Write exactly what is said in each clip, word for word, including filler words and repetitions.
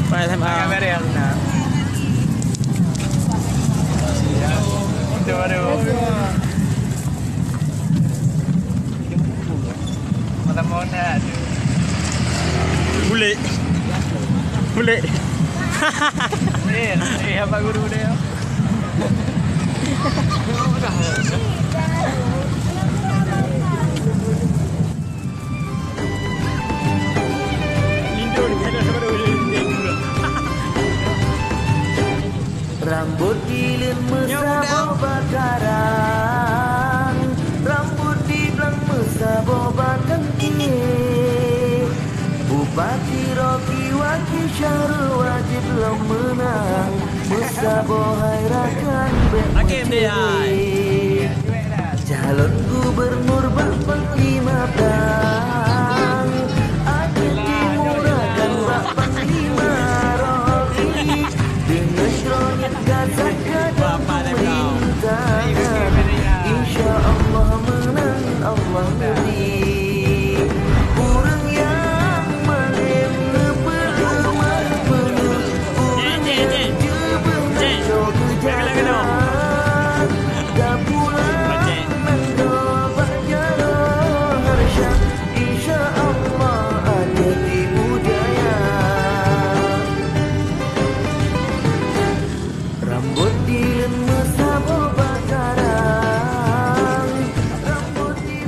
Main S M A. Kamera yang nak. Aduh, aduh. Mona-mona tu. Bulik. Bulik. Eh, eh, apa guru dia? Rambot di leuen meusaboh bak karang, rambot di blang meusaboh bak tangke. Bupati Rocky Waki Syahrul wajéb lom meunang, meusaboh hai rakan bèk meucue. Calon gubernur bak panglima prang, akhé teumurakan bak panglima Rocky. Deungon droeneuh gasat gadang pemerintahan, insya Allah meunang Allah neubri. Ureueng nyang malém neupeuleumah peuneuh, ureueng nyang jeuet beuneuh cok geujaga. Tapulang nan droe bak jaroe harsya, insya Allah até timu jaya. Rambot di leuen meusaboh bak karang, rambot di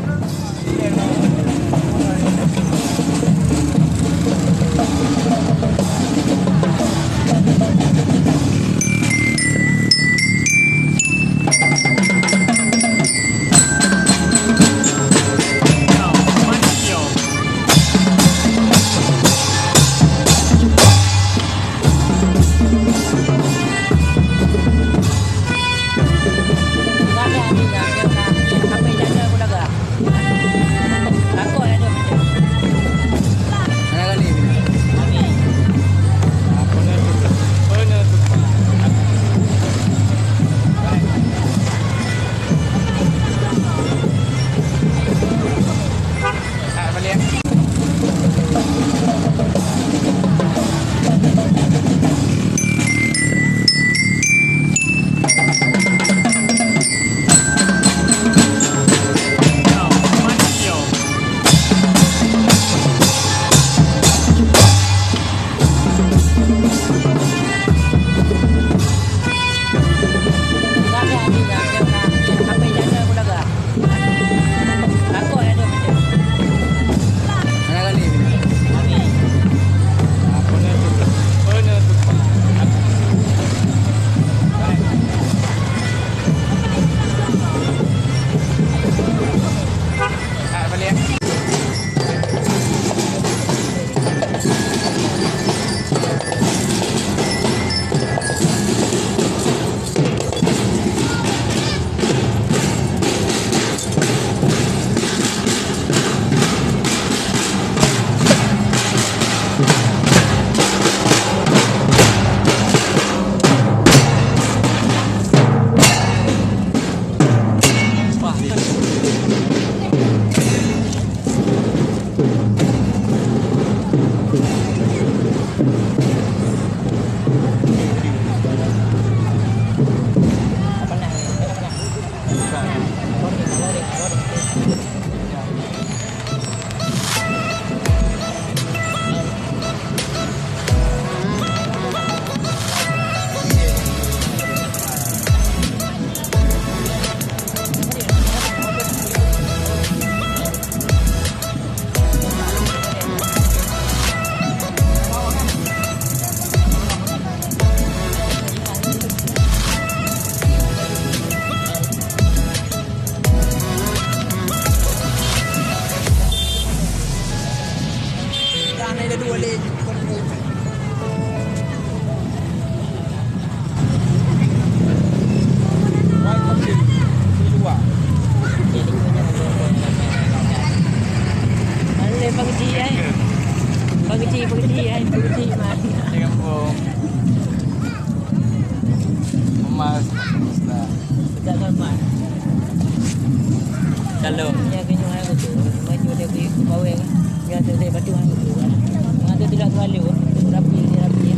Pageuci, eh. Pageuci, pageuci, eh. Pageuci, man. Di kampung. Emas. Dekat Salman. Shalom. Ya, kena orang tu. Baju dia beli bawang. Ya, tu dia batu orang tu. Orang tu tidak terlalu. Rapi, dia rapi.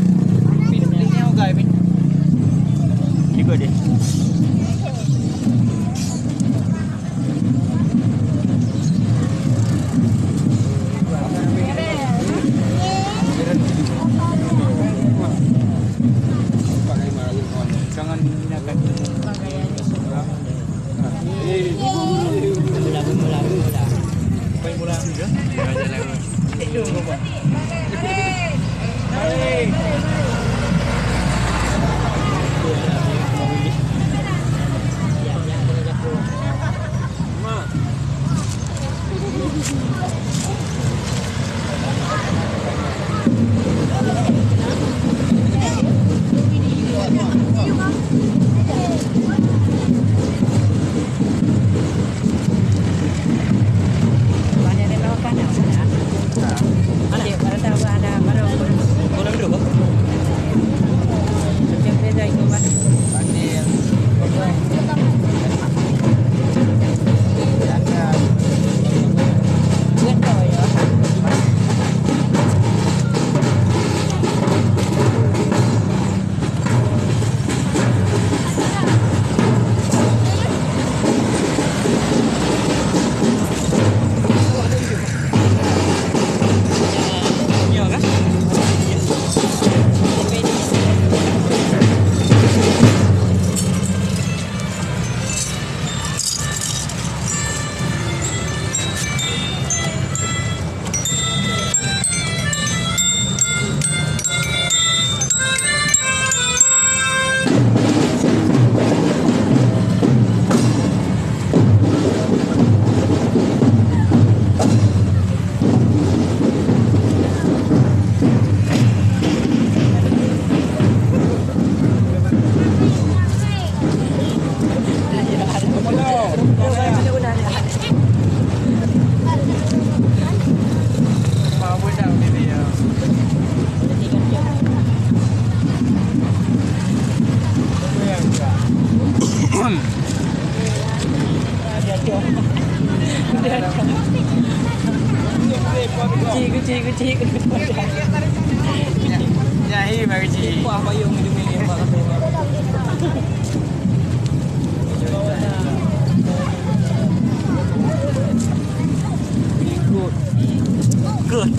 Pin, pin ni orang, pin. Ikut dia. Jangan hinakan. Mula, mula, mula. Paling mula. Kuci, kuci, kuci, kuci. Nyan, nyan hi mari kuci. Wah, payung itu milik Pak Ketua. Ikut. Ikut.